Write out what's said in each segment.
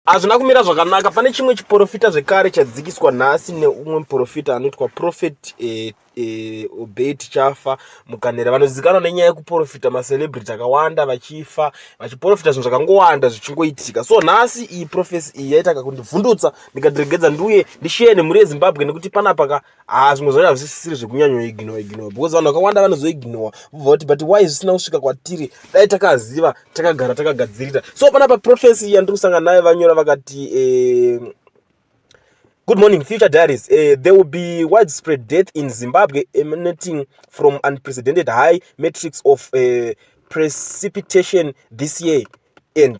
Hazvina kumira zvakanaka. Pane chimwe chiporofita zvekare chadzikiswa nhasi neumwe muporofita anoitwa Prophet Obey Tichafa Mukanera, vanozivikanwa nenyaya yekuporofita macelebrity akawanda vachifa, vachiporofita zvinhu zvakangowanda zvichingoitika. So nhasi iyi prophecy iyi yaita kakundivhundutsa, ndikati regedza ndiuye ndishare nemhuri yeZimbabwe, nekuti panapa ka, haa, zvimwe zvacho hazvisisiri zvekunyanyoignore ignore, because vanhu vakawanda vanozoignore, vobva vati, "But why zvisina kusvika kwatiri? Dai takaziva, takagara takagadzirira." So panapa prophecy yandiri kusangana nayo, vanyora vakati, "Good morning, future diaries. There will be widespread death in Zimbabwe emanating from unprecedented high metrics of precipitation this year. And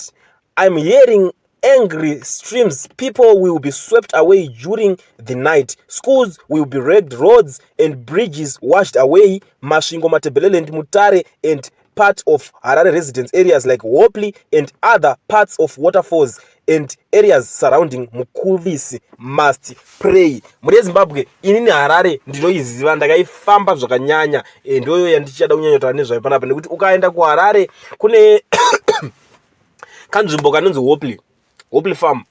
I'm hearing angry streams. People will be swept away during the night. Schools will be wrecked, roads and bridges washed away. Masvingo, Matabeleland, Mutare and part of Harare residence areas like Hopley and other parts of Waterfalls and areas surrounding Mukuvisi must pray." Mhuri yeZimbabwe, inini Harare ndinoiziva, ndakaifamba zvakanyanya. Ndoyo yandichada kunyanyotaura nezvayo panapa, nekuti ukaenda kuHarare kune kanzvimbo kanonzi Hopley, Hopley Farm.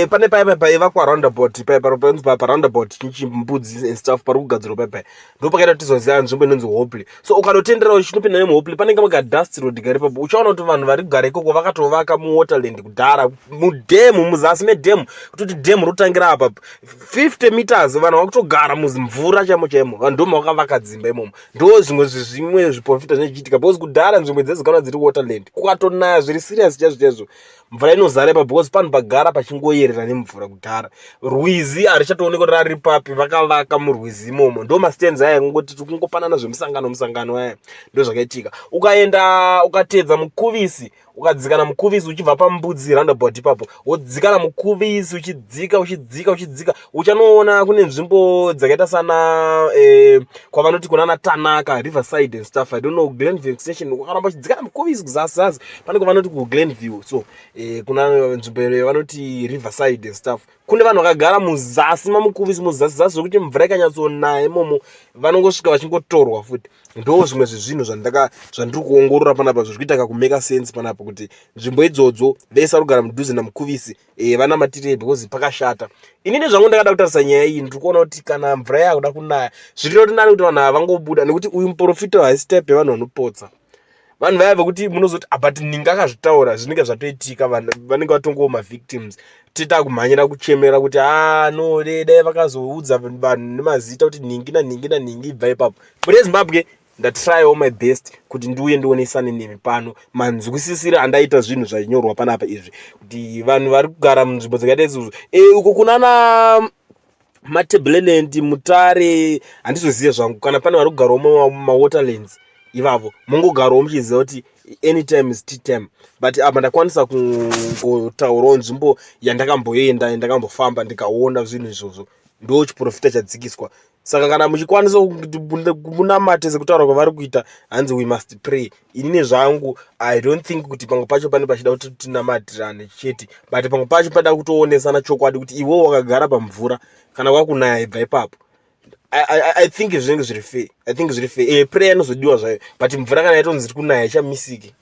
Pane paya paivakwa roundabout, panonzi paroundabout Chimbudzi and stuff, pari kugadzirwa paya, ndo pakaita kuti tizoziva nzvimbo inonzi Hopley. So ukanotendera uchinopinda nemuHopley, panenge makadust road kari papo, uchaona kuti vanhu vari kugara ikoko vakatovaka muwaterland kudhara, mudhemu, muzasi medhemu, kutoti dhemu rotangira apa 50 meters, vanhu vakutogara muzimvura chaimo chaimo. Vanhu ndo makavaka dzimba imomo. Ndo zvimwe zviprofita zvinochiitika, because kudhara nzvimbo dzezikanwa dziri waterland. Kukatonaya zviri serious chaizvo chaizvo, mvura inozara ipa, because panhu pagara pachingoyerera nemvura kudhara. Rwizi harichatooneki kuti rari papi, vakavaka murwizi imomo. Ndo mastands aya kungoti tikungopanana zvemusangano musangano aya. Ndo zvakaitika. Ukaenda ukateedza Mukuvisi, ukadzika naMukuvisi uchibva paMbudzi roundabout ipapo, wodzika naMukuvisi, uchidzika, uchidzika, uchidzika, uchanoona kune nzvimbo dzakaita sana kwavanoti kunana Tanaka, Riverside and stuff, I don't know, Glenview Extension. Ukaramba uchidzika naMukuvisi kuzasi zasi, pane kwavanoti kuGlenview. So kuna nzvimbo yavanoti Riverside and stuff. Kune vanhu vakagara muzasi maMukuvisi, muzasi zasi, zvokuti mvura ikanyatsonaya imomo vanongosvika vachingotorwa futi. Ndo zvimwe zvezvinhu zvandiri kuongorora panapa, zviri kuita kakumake sense panapa, kuti nzvimbo idzodzo vese vari kugara mudhuze naMukuvisi vanamatirei, because pakashata. Inini zvangu ndakada kutarisa nyaya iyi, ndiri kuona kuti kana mvura yakuda kunaya, zviri nani kuti vanhu ava vangobuda, nekuti uyu muprofita haisi type yevanhu vanopotsa. Vanhu vaya vekuti munozoti, "Ah, but ninga akazvitaura," zvinenge zvatoitika, vanhu vanenge vatongowo mavictims, toita kumhanyira kuchemera kuti, "A no, dai vakazoudza vanhu nemazita kuti nhingi nanhingi nanhingi ibva ipapo." Mhuri yeZimbabwe, ndatryawo my best kuti ndiuye ndionesane nemi pano manzwisisiro andaita zvinhu zvanyorwa panapa izvi, kuti vanhu vari kugara munzvimbo dzakaita izvozvo, uko kunana Matabeleland, Mutare, handizozive zvangu kana pane vari kugarawo mumawaterlands ivavo, mungogarawo muchiziva kuti anytime is tea time. But apa ndakwanisa kungotaurawo nzvimbo yandakamboenda, yandakambofamba, ndikaona zvinhu izvozvo. Ndo chiprofita chadzikiswa. Saka kana muchikwanisa kuti munamate sekutaura kwavari kuita, hanzi, "We must pray." Inini zvangu I don't think kuti pamwe pacho pane pachida kuti tinamatirane chete, but pamwe pacho pada kutoonesana chokwadi kuti iwewo wakagara pamvura, kana kwakunaya ibva ipapo. I think zvinenge zviri fair. I think zviri fair. Prayer inozodiwa zvayo, but mvura kana yatonzi iri kunaya ichamisiki.